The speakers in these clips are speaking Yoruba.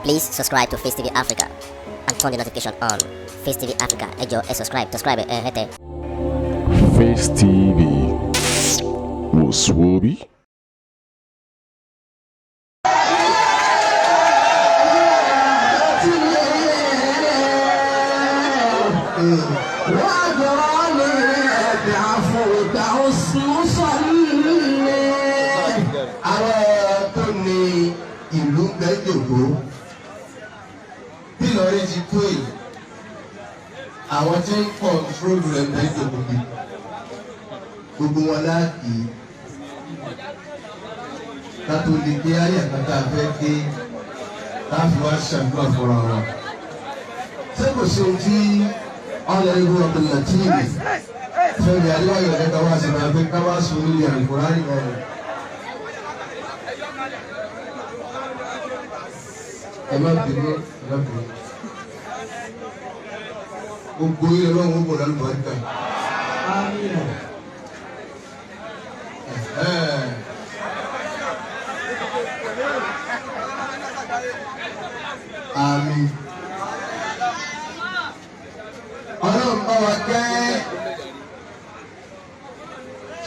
Please subscribe to Face TV Africa and turn the notification on. Face TV Africa, ẹ jọ̀ọ́, ẹ subscribe, subscribe ẹ hẹ́tẹ̀. Face TV wò sùwòbí. Àwọn tó ní ìlú gbẹ́jọ̀gbó bí Ìlọrin ti tó yìí, àwọn tí ń control rẹ̀ gbẹ́jọ̀gbó bí gbogbo wọn láàkì kátó lè gbé ayé àkàtà fẹ́ gbé láti wá ṣàdúrà fúnra wọn. Ṣé kò sí ohun tí ọ̀nà ìlú Abdulateef Fẹ́mi Adébáyọ̀ ní ká wá sí máa fẹ́ ká wá sọ orí Àlùkùránì náà? Ẹ má bínú, ẹ má bínú. Gbogbo ilé ọlọ́run ó bọ̀ lálùbáríkà. Ẹ̀hẹ́n. Àmín. Ọlọ́run bá wa kẹ́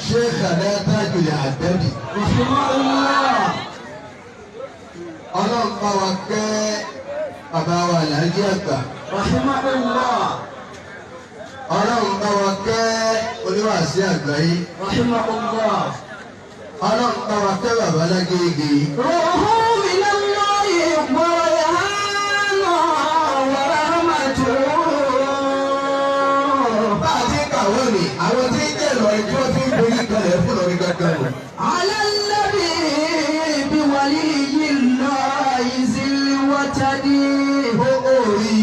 Sheikh Tajul Adabi. Ọlọ́run bá wa kẹ́ bàbá wa Alhaji Àgbà. Ọlọ́run bá wa kẹ́ oníwàásí àgbáyé. Ọlọ́run bá wa kẹ́ bàbá Lágége. Bá a ti ń kàwé ni àwọn tí ń jẹ́ Ìlọrin tí wọ́n fi ń borí kalẹ̀ fún Ìlọrin gangan nù. على النبي بولي الله ذي الوتد. Ó rí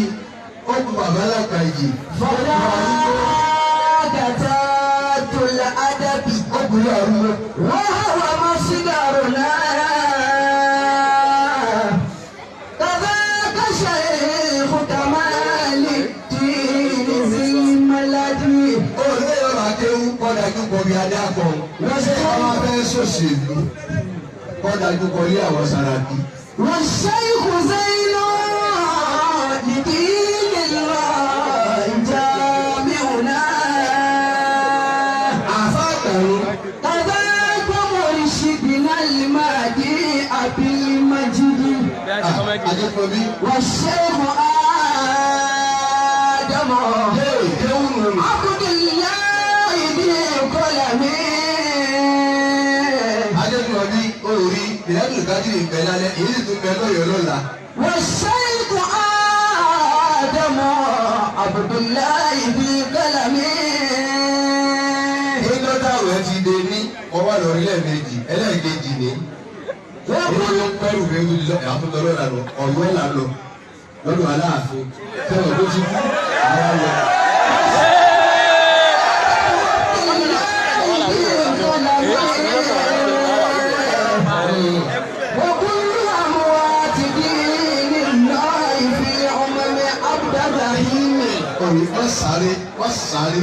ó kú bàbá Lákàyè. فذاك تاج الأدب. Ó kú ní àrùn. وهو مصدرنا، كذاك شيخ كمال الدين ذي الملد. Ó lé ọ̀rọ̀ akéwú kọ́dájú kọ bí adé akọ. Ṣé àwọn afẹ́ sòṣèlú kọ́dájú kọ ilé àwọn Sàràkí? والشيخ زين لدين الله جامعنا. Àfa àgbàrún. كذاك مرشدنا المهدي أبي المجد. Adékọ̀bí. والشيخ آدم Kéwú nù. عبد الله بقلم. Adékọ̀bí ó rí ìlànà ìdájìrì ń bẹ lálẹ́, èyí sì tún bẹ lọ́yọ̀ọ́ lọ́la. والشيخ آدم عبد الله بقلم. Èyí táwọn ẹ ti dé ní ọwọ́ lórí lẹ́ẹ̀mejì, ẹlẹ́ẹ̀kejì ní. Èyí tó ń pẹ́rù fẹ́ tó àtúntò lọ́la lọ, Ọ̀yọ́ là lọ lọ́dọ̀ Aláàfin. Sẹ́wọ̀n tó ti kú, àwa lọ. وكل أموات دين الله في أمم عبد الرحيم. Òní wọ́n sáré, wọ́n sáré.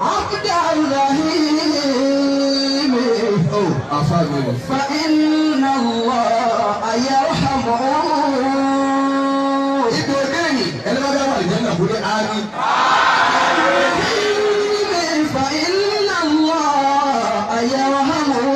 عبد الرحيم. Ó àfa mi lọ. فإن الله يرحمه. Ibi òde yìí, ẹni bá bá wà lìjẹ́ náà kó ní ámì. فإن الله يرحمه.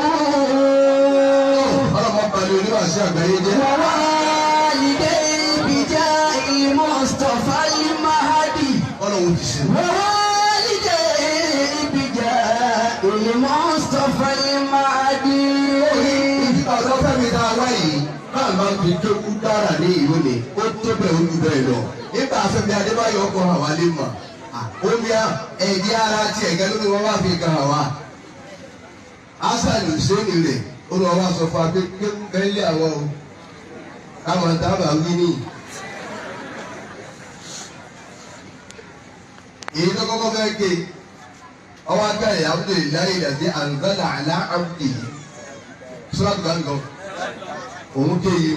Ọlọ́mọ balẹ̀ oníwàásí àgbáyé jẹ́. ووالديه بجاه المصطفى المهدي. Ọlọ́run ti ṣe. ووالديه بجاه المصطفى المهدي. Ìdíbà tó fẹ́mi tá a wá yìí, báà máa ń fi kéwú dára ní ìlú ni, ó tó bẹ̀ ojú bẹ́ẹ̀ lọ. Nígbà Fẹ́mi Adébáyọ̀ kọ àwa lè mọ̀. Omi ẹ̀jẹ̀ ara tiẹ̀ gẹ́ ló ní wọ́n wá fi kan àwa. Hasan Hussein rẹ̀ ó ní wọ́n wá sọ fún wa pé kéwú bẹ́ẹ̀ lé àwọn o. Káwọn dábàá wí ní. Èyí tó kọ́kọ́ fẹ́ ké ọwọ́ akẹ́rẹ́ alhamdulillahi alladhi anzala ala abdihi sọ́dọ̀ gbàngàn òun ké yìí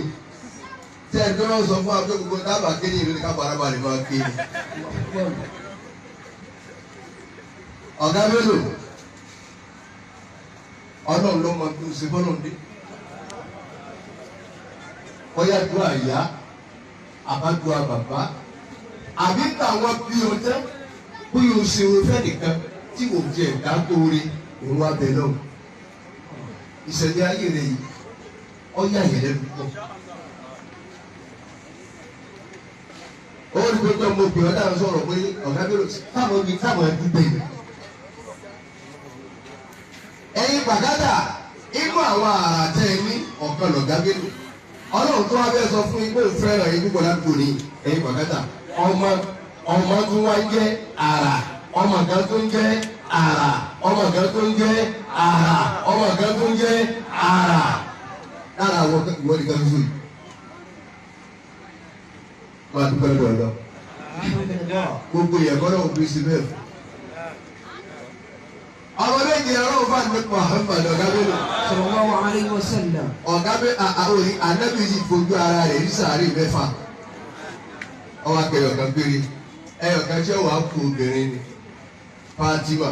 tí ẹni tó lọ sọ fún wa pé gbogbo dábàá ké ní ìlú ní ká farabalẹ̀ máa ké ni. Ọ̀gá mélòó ọlọ́run ló mọ bí o ṣe bọ́lọ̀ dé bóyá tó àyà Àbádùá bàbá àbí táwọn bí o tẹ́ bóyá o ṣe o fẹ́ nìkan tí kò jẹ ẹ̀dá kóore òun wá bẹ̀ lọ́wọ́. Ìṣẹ̀lẹ̀ ayé rẹ̀ yìí ọ̀yà yẹn lẹ́nu pọ̀. Ó rí pé tó mo pè ọ́ dáhùn sọ̀rọ̀ pé ọ̀gá bí táwọn ibi táwọn ẹbí bẹ̀. Ẹ̀yin gbàgádà inú àwọn àrà tẹ́ ẹ ní ọ̀kan lọ̀gá bẹ́lú. Ọlọ́run tó wá bẹ́ẹ̀ sọ fún yín pé òun fẹ́ràn yín púpọ̀ ládùúgbò ní ẹ̀yin gbàgádà. Ọmọ ọmọ tó wá ń jẹ́ àrà, ọmọ kan tó ń jẹ́ àrà, ọmọ kan tó ń jẹ́ àrà, ọmọ kan tó ń jẹ́ àrà. Lára àwọn ìwọ nìkan ṣoṣo yìí. Máa dúpẹ́ lọ́dọ̀ ọ̀dọ́. Gbogbo ìyẹn kọ́ lọ́wọ́ bí sí bẹ́ẹ̀ fún. Ọmọ méje ọlọ́run fún àdúgbò Muhammad ọ̀gá bẹ́ẹ̀ Sallallahu alayhi wa sallam. Ọ̀gá bẹ́ẹ̀ àwọn ànábì sì fojú ara rẹ̀ ní sàárè mẹ́fà. Ọwọ́ akẹ́yọ̀ kan péré. Ẹyọ̀ kan tí ó wàá kú obìnrin ni Fatima.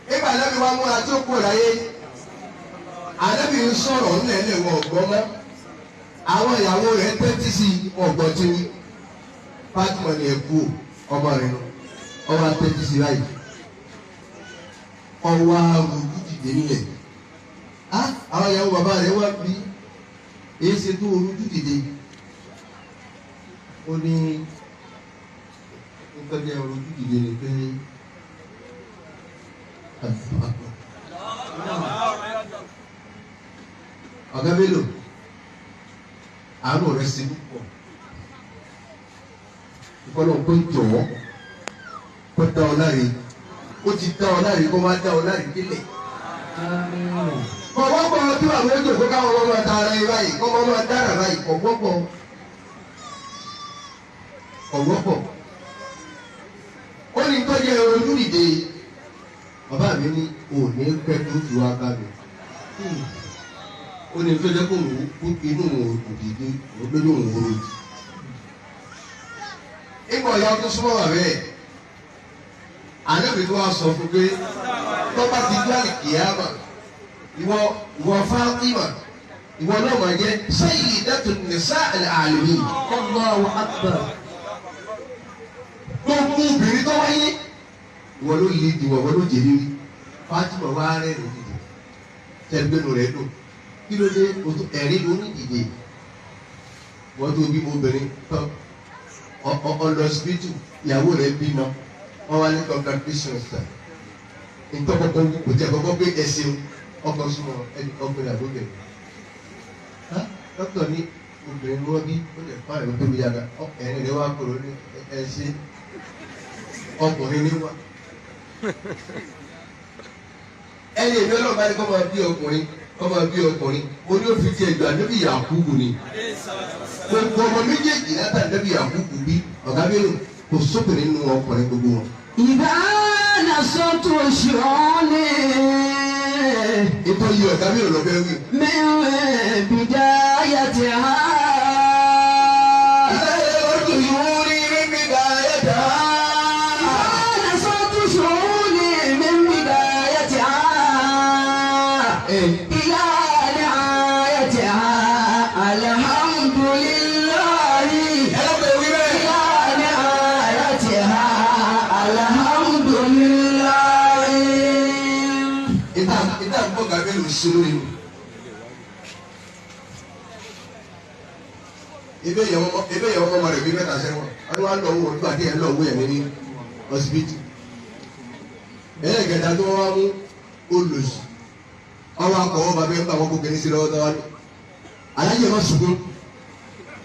Nígbà ànábì wa múra tí ó kú láyé, ànábì ń sọ̀rọ̀ ńlẹ̀ẹ́lẹ̀ wọ ọ̀gbọ́n mọ́. Àwọn ìyàwó rẹ̀ tẹ́tí sí ọ̀gbọ́n tí wí. Fatima ni ẹ kú ọmọ rẹ̀ nù. Ọwọ́ atẹ́tí sí báyìí. Ọwọ́ arúgbó dìde nílẹ̀. Á àwọn ìyàwó bàbá rẹ̀ wá bí èyí ṣe tó orújú dìde. Ó ní nǹkan jẹ́ orújú dìde ni pé ọ̀gá Bello àánú rẹ̀ ṣe púpọ̀. Ìkọlọ̀ kó jọ̀wọ́ kó dá ọ láre, ó ti dá ọ láre kó má dá ọ láre délẹ̀. Àmín. Kọ̀wọ́pọ̀ tí bàbá ó jòkó káwọn ọmọ máa ta ara yín báyìí kọ́ ọmọ máa dára báyìí kọ̀wọ́pọ̀ kọ̀wọ́pọ̀. Ó ní tọ́jú ẹ̀rọ ojú dìde. Bàbá mi ní òní pẹ́ tó fi wá bá mi. Ó ní tó jẹ́ kó òun kú inú òun kò dìde òun lójú òun ò rojú. Ìgbà ọ̀yà tó súnmọ́ bàbá ẹ̀. Ànábì tó wá sọ fún pé tọ́ba ti gbé àlìkìyámà ìwọ ìwọ Fátímà ìwọ náà máa jẹ́ sayyidatun nisa al-alamin. Allahu akbar. Gbogbo obìnrin tó wáyé ìwọ ló lè dìwọ̀ ìwọ ló jèrè rí. Fátímà wá rẹ́rìn dìde tẹ̀gbẹ́nu rẹ̀ dùn kí ló dé ẹ̀rín ló ní dìde wọ́n tó bímọ obìnrin tán ọlọ́sibítù ìyàwó rẹ̀ bímọ wọ́n wá ní congratulations sir ntọ́kọ̀kọ́ kò tẹ̀ kọ́kọ́ pé ẹ ṣeun ọkọ̀ súnmọ́ ẹni ọkùnrin àbóbìnrin dókítà ní obìnrin ni wọ́n bí ó lè fún àìrò tóbi yàrá ẹ̀rín rẹ̀ wá kúrò ní ẹ ṣe ọkùnrin ní wá. Ẹni èmi ọlọ́run bá ní kọ́ máa bí ọkùnrin kọ́ máa bí ọkùnrin mo ní ó fi tiẹ̀ jù ànábì Yakubu ni gbogbo ọmọ méjèèjì látà ànábì Yakubu bí ọ̀gá mélòó kò sóbìnrin nínú ọkùnrin gbogbo wọn. إذا نصرت شعوني Ètò yìí ọ̀gá mélòó lọ fẹ́ wí. من بدايتها إذا نصرت شعوني من بدايتها إلى نهايتها الحمد لله إلى نهايتها الحمد لله. Ìta ìta gbọ́ ọ̀gá mélòó sí lórí mi. Ebe yẹn ọmọ rẹ̀ bí mẹ́ta sẹ́wọ̀n. Wọ́n wá lọ wọ nígbà tí ẹ̀ ń lọ wọ yẹn ní ọsibítù. Ẹlẹ́gẹ̀ta tó wá mú olùsì. Ọwọ́ akọ̀wọ́ bàbá ẹ̀ ń bá wọn kó kìíní sí lọ́wọ́ tó wá ní. Alájẹ má sunkún.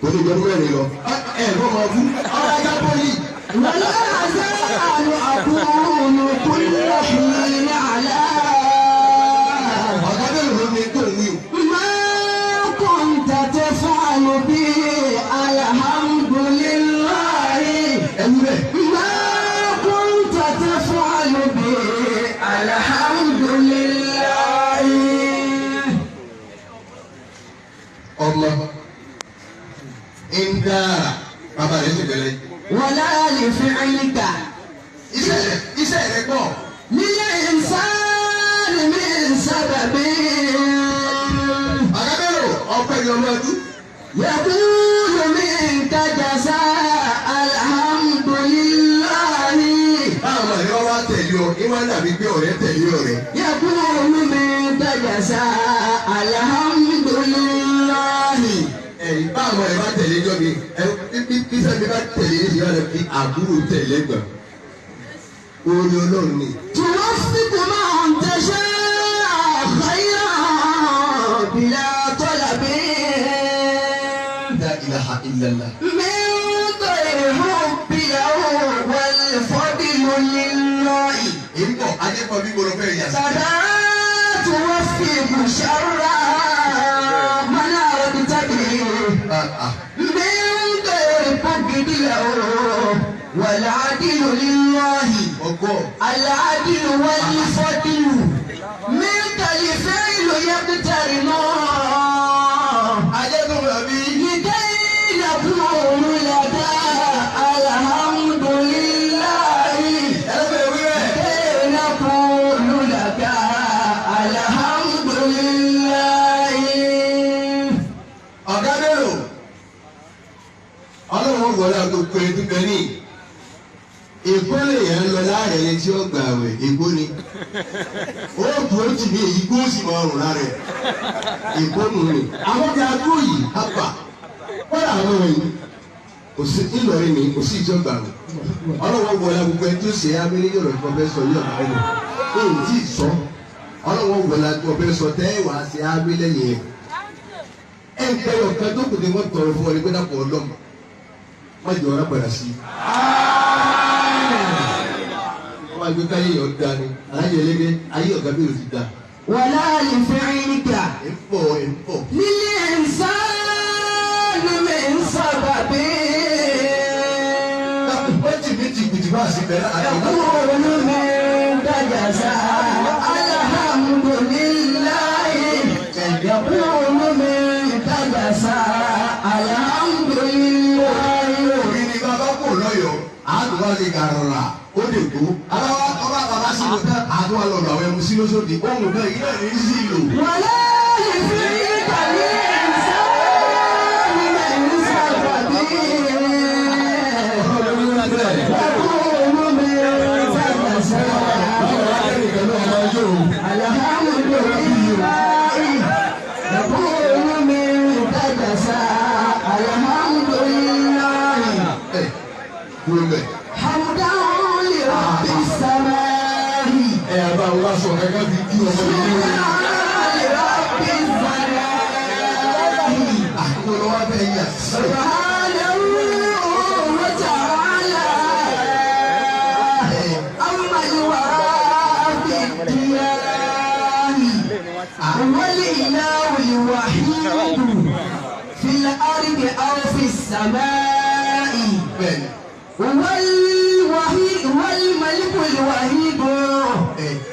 Kò ní ìjọba mẹ́rin lọ. Ẹ ẹ̀ bọ́ máa kú. Ọwọ́ ajá bọ́ yìí. ولا أزال أكون كل حين على Ọ̀gá mélòó ló ní tó ń wí o. ما كنت تفعل بي الحمد لله Ẹ̀wú bẹ́ẹ̀. ما كنت تفعل بي الحمد لله. Ọmọ ń dára bàbá rẹ̀ sì bẹ̀rẹ̀. ولا لفعلك Iṣẹ́ rẹ̀ pọ̀. للإنسان من سبب. Ọ̀gá mélòó ọmọ Ọpẹ́ ni ọmọ ọdún. يقول منك جزاء الحمد لله. Báwọn ọmọ rẹ wá tẹ̀lé ọ, ìwọ́n ń dàbí pé ọ̀rẹ́ tẹ̀lé ọ̀rẹ́. يقول منك جزاء الحمد لله. Ẹ̀yìn báwọn ọmọ rẹ bá tẹ̀lé jọ mi, ẹ bí bí sẹ́mi bá tẹ̀lé ìyá rẹ fi àbúrò tẹ̀lé gbà. Orí Ọlọ́run ni. توفق من تشاء خيرا بلا طلب. La ilaha illallah. من غير حب له والفضل لله. Èmi bọ̀ Adékọ̀ bí mo lọ fẹ́ yà sí. فلا توفق شرا من أردت به من غير فقد له والعدل لله. Ọgọ́. العدل والفضل منك الفعل يقترن. Adékọ̀ bí. لكي نقول لك الحمد لله. Ẹlẹ́fẹ̀ẹ́ wí bẹ́ẹ̀. لكي نقول لك الحمد لله. Ọ̀gá bẹ̀rù. Ọlọ́run wọlé àgbègbè dúpẹ́ ní. Èkó lè yẹn ń lọ láàrẹ̀ ẹni tí ó gbà wẹ̀ Èkó ni. Ó kú ó tì ní èyí kó sì máa rùn lára ẹ̀. Èkó nù ni. Àwọn bí adúró yìí hápà. Wọ́n rà àwọn wọ̀nyí. Kò sí Ìlọrin ni kò sí ìjọ gbà wẹ̀. Ọlọ́run wọlé àgbègbè tó ṣe abẹ́rẹ́ yọ̀rọ̀ ìfọ̀ fẹ́ sọ yọ̀ ọ̀gá rẹ̀. Èyí tí ì sọ. Ọlọ́run wọlé àgbègbè sọ tẹ́ wàá ṣe abẹ́lẹ́ yẹn ẹnpẹ ọ̀kan tó kù ní wọ́n tọrọ fún ọ ní pé dàpọ̀ ọlọ́mọ má jẹ́ ọ̀rá padà sí i. wọ́n máa gbé káyé yọ̀ da ni alájẹ ẹlẹ́gẹ́ ayé ọ̀gá bí o ti da. ولا لفعلك ẹ̀ ń bọ̀ ẹ̀ ń bọ̀. للإنسان من سبب. wọ́n jì mí jì kùtì bá a sì bẹ̀rẹ̀ àdàlọ́. يقول منك جزاء الحمد لله. يقول منك جزاء الحمد لله. Òbí ni bàbá kò lọ́yọ̀ọ́ àdùn wa lè gàrọ̀rà ó lè gbó. Aláwa ọba bàbá sí ló tán àdùn wa lọ̀dọ̀ àwọn ẹmu sí lóṣòdì ohun náà yìí náà ní í sí lò. ولا لفعلك للإنسان من سبب. يقول منك جزاء الحمد لله. يقول منك جزاء الحمد لله. Kúrò bẹ́ẹ̀. حمدا لرب السماء. Ẹ bá wa sọ kankan fi kí ọmọ yìí ní. لرب السماء. Àkókò lọ́wọ́ bẹ́ẹ̀ yà sẹ́yìn. سبحانه وتعالى أما الورى في الديان. هو الإله الوحيد في الأرض أو في السماء. Bẹ́ẹ̀ni. هو الوحيد هو الملك الوحيد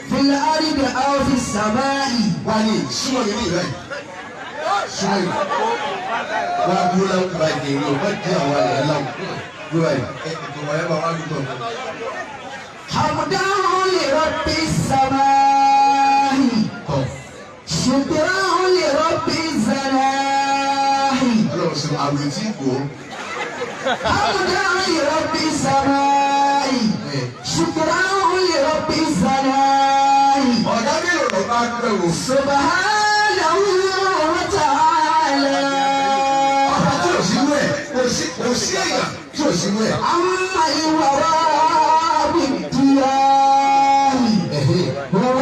في الأرض أو في السماء. Wá ní súnmọ́ mi ní ìlú ẹ̀. Súnmọ́ mi. Wá dúró láwùjọ báyìí kì í lò wọ́n dín àwọn àlẹ́ láwù. Dúró báyìí. Ẹ ìgbìmọ̀ ẹ máa wá dúró. حمدا لرب السماء. Tọ́ شكرا لرب الزلاح. Ọlọ́run sọ àwẹ̀ tí kò. حمدا لرب السماء. شكرا لرب الزلاح. Ọ̀gá mi ò lọ bá dúró wò. سبحانه وتعالى. Ọba tí ò sí wẹ̀ kò sí kò sí èèyàn tí ò sí wẹ̀. عما الورى بالديان. هو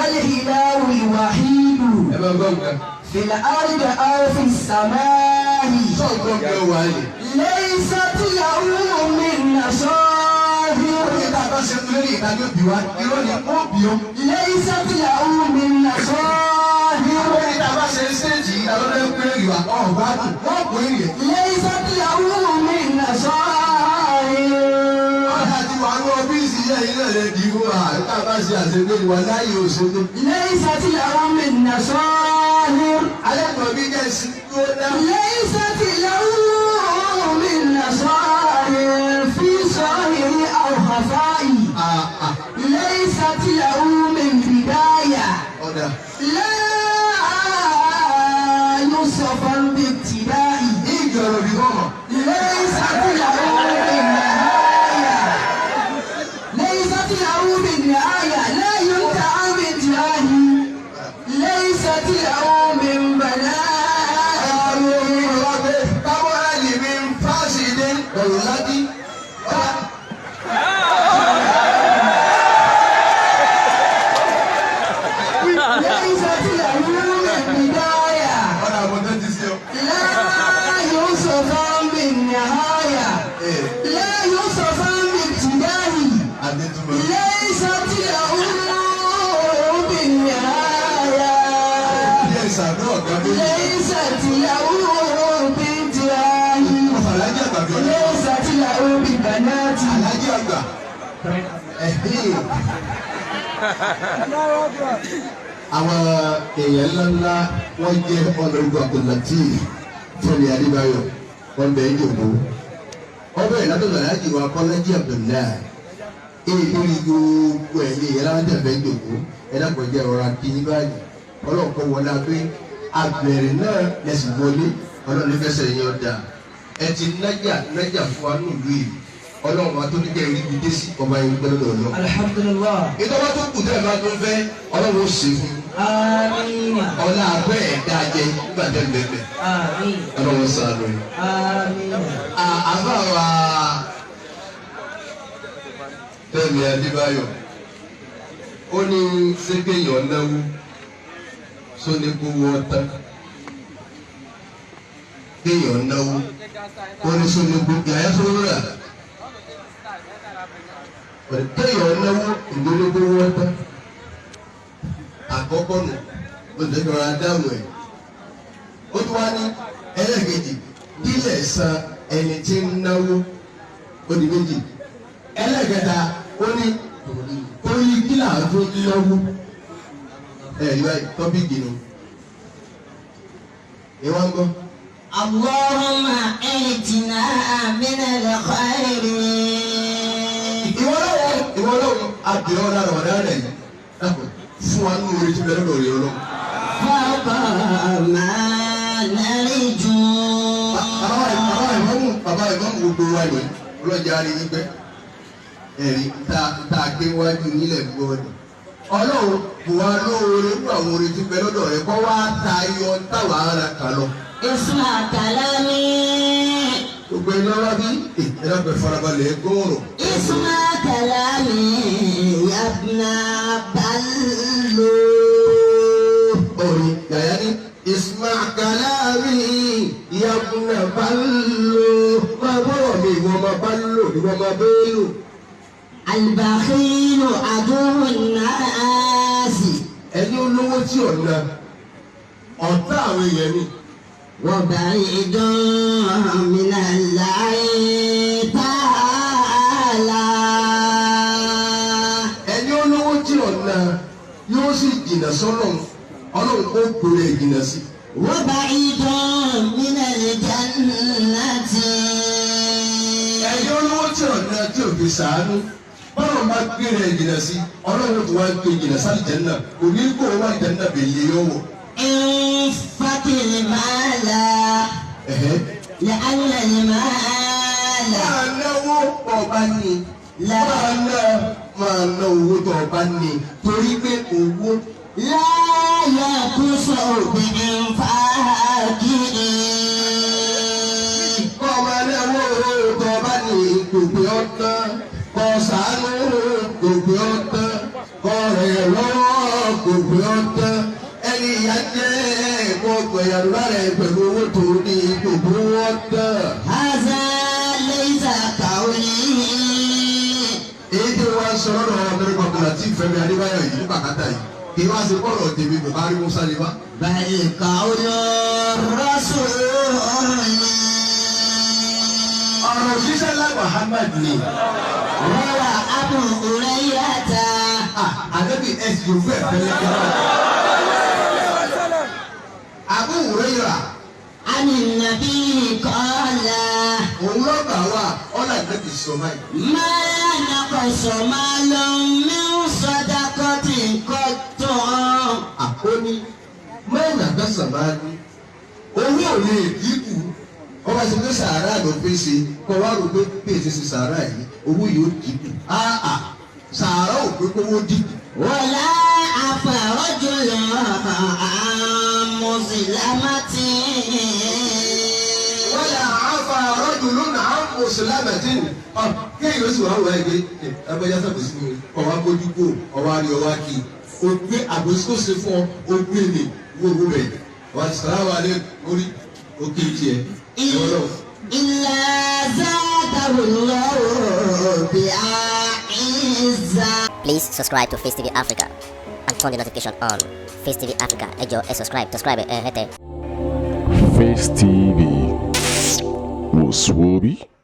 الإله الوحيد Ẹ máa gbọ́ nǹkan. في الأرض أو في السماء. Sọ̀gbọ́n mi ò wá yìí. ليست له من نصائر. Ó ní tá a bá ṣe lórí ìdájọ́ bí wa, irọ́ ni ó bí ó. ليست له من نصائر. Ó ní tá a bá ṣe ṣéèjì yìí, ta ló fẹ́ pé ìwà ọ̀gbá wọ́n kò rí rẹ̀. ليست له من نصائر. Ọ̀dà ti wà ní ọ́fíìsì yẹn ilé rẹ̀ dì í fún wa. Tá a bá ṣe àṣegbé ìwà láyé òṣèlú. ليست له من نصائر. Alẹ́ kan bí jẹ́ sí dúró dá. ليست له من نصائر في ظاهر أو خفاء. ليست له من بداية. Ọ̀dà لا يوصف بابتداء. Ìgbì ọ̀rọ̀ bí kò mọ̀. ليست له من نهاية، ليست له من نهاية، لا ينتهى بانتهائه، ليست له من بناء. Báwo ni mi ń fásitì ọ̀làdí? ليست له من بداية. Ọ̀nà àbọ̀tẹ́ ti sí ọ. لا يوصف بالنهاية، لا يوصف بابتدائه، Adétúmọ̀. ليست له بالنهاية، Bí ẹ̀sà náà ọ̀gá méjì. ليست له بانتهاء، Alájí àgbà bí ọ̀nà. ليست له ببنات. Alájí àgbà. Ẹ̀hìn. Àwọn èèyàn ńláńlá wọ́n jẹ́ ọ̀nàrúgbó Abdulateef Fẹ́mi Adébáyọ̀, wọ́n bẹ̀ ń jòkó. Wọ́n bẹ̀rẹ̀ látọ̀dọ̀ Alájí wa Kọ́lájí Abdullahi. Èyí lórí gbogbo ẹ̀yìn èèyàn láwọn bẹ̀ ń jòkó. Ẹ dákun jẹ́ ọ̀rọ̀ akínyín báyìí. Ọlọ́ọ̀kọ́ wọlé abẹ́ abẹ̀rẹ̀ náà lẹ́sìn wọlé. Ọlọ́run ní fẹsẹ̀ yẹn ọ̀dà. Ẹ ti nájà nájà fún wa nílùú yìí. Ọlọ́run wa tó ní kẹ́ ẹ rí ibi dé sí ọba yẹn gbẹ́lẹ́ lọ́dọ̀. الحمد لله. Ìtọ́wá tó kù tẹ́ ẹ bá tó ń fẹ́, Ọlọ́run ó ṣe fún yín. آمين. Ọlá abẹ́ ẹ̀ dáa jẹ nígbà tẹ́ ń bẹ̀ẹ̀. آمين. Ọlọ́run ṣàánú yín. آمين. Àbá wa Fẹ́mi Adébáyọ̀, ó ní sékéyàn náwó sóní kó wọ́ tán, kéèyàn náwó, ó ní sóní kó yàyà sówó rà, kéèyàn náwó ìgbélé kó wọ́ tán. Àkọ́kọ́ nù ló ti rọra dáhùn ẹ̀. Ó tún wá ní ẹlẹ́ẹ̀kejì, kílẹ̀ san ẹni tí ń náwó, ó di méjì. Ẹlẹ́ẹ̀kẹta, ó ní torí kílà tó ń náwó. Ẹ rí báyìí, tọ́pìkì nu ìwà ń gbọ́. اللهم ائتنا من الخير. Ìwọ lọ́wọ́, ìwọ lọ́wọ́, àbẹ̀wò lára ọ̀dá rẹ̀ yìí, dákun fún wa nínú orí tí bẹ́ẹ̀ lọ́dọ̀ rẹ̀ ọlọ́run. فوق ما نرجو. Bàbá ìmọ̀mù, bàbá ìmọ̀mù, gbogbo wa ìwẹ̀ ọlọ́jà rí yín pẹ́. Ẹ̀rí tá a gbé wájú nílẹ̀ gbọ́ ni. Ọlọ́run kò wá lóore nínú àwọn orin tí bẹ lọ́dọ̀ rẹ̀ kọ́ wá tayọ táwa ara kà lọ. اسمع كلامي. Gbogbo ẹni wá bí ẹ̀rọ pẹ̀ farabalẹ̀ gbọ́rọ̀. اسمع كلامي يا ابن بلو. Orin yàyà ní isma kalami yabuna ballo, máa bọ̀rọ̀ mi, ìwọ máa ballo, ìwọ máa bẹ́ẹ̀lò. البخيل عدو الناس. Ẹni olówó tí ọ̀nà ọ̀tá àwọn èèyàn ni. وبعيد من الله تعالى. Ẹni olówó tí ọ̀nà yóò sì jìnnà sọ́nà Ọlọ́run, kó gbòòrò ẹ̀ jìnnà sí. وبعيد من الجنة. Ẹni olówó tí ọ̀nà tí ò fi sàánú, bọ́lá bá gbé rẹ̀ jìnnà sí Ọlọ́run, tó wá gbé jìnnà sálì jẹ́nà, kò ní kó wá jẹ́nà bèlè yóò wọ̀. انفق المال Ẹ̀hẹ́. لأن المال Máa náwó ọba ní. لا Máa ná owó tó ọba ní, torí pé owó لا يقص بإنفاقه. Kọ́ máa náwó owó tó ọba ní gbogbo ọ̀tán, kọ́ sàánú gbogbo ọ̀tán, kọ́ rẹ̀ lọ́wọ́ gbogbo ọ̀tán, ẹni ìyá jẹ́ ẹ̀kọ́ gbẹ̀yàrá rẹ̀ pẹ̀lú owó tó ní gbogbo ọ̀tán. هذا ليس قولي. Èyí tí wọ́n sọ lọ́dọ̀ ọmọdé Abdulateef Fẹ́mi Adébáyọ̀ yìí ní bàkátà yìí, kì í wá sí bọ́ọ̀lù tèmi Buhari Musa ní bá. بل قول الرسول. Ọ̀rọ̀ òjíṣẹ́ ńlá Muhammad ni. روى أبو هريرة. Ànábì ẹ̀sìn yóò fẹ́ fẹ́lẹ́ kí. Abu Hurairah. عن النبي قال: Òun lọ́gbà wa ọ̀là ìnábì sọ báyìí. ما نقص مال من صدقة قط. Àkóní mẹ́rin àgbàsà máa ní owó lè dínkù. Wọ́n bá ṣe pé sàárà ló fi ṣe kọ́ wá rò pé bí èsì ṣe sàárà yìí owó yìí ó dínkù. Áà sàárà ò pé kówó dínkù. ولا عفا رجل عن مظلمة. Wọ́n yà áfa rọ́jò lónà á mùsùlùmí ọ kéèyàn sì wá wọ ẹgbẹ́ ẹgbẹ́já sàbòsí mi ọwá bójú kó ọwá rí ọwá kí o gbé àbòsí kó ṣe fún ọ o gbé mi wo owó rẹ wà sàlámù alẹ́ orí òkè tiẹ̀ ẹ̀wọ̀n náà. إلا زاده الله بها عزا. Please subscribe to Face TV Africa and turn the notification on. Face TV Africa, ẹ jọ̀ọ́ ẹ subscribe, ẹ hẹ́tẹ̀. Face TV was Swoby.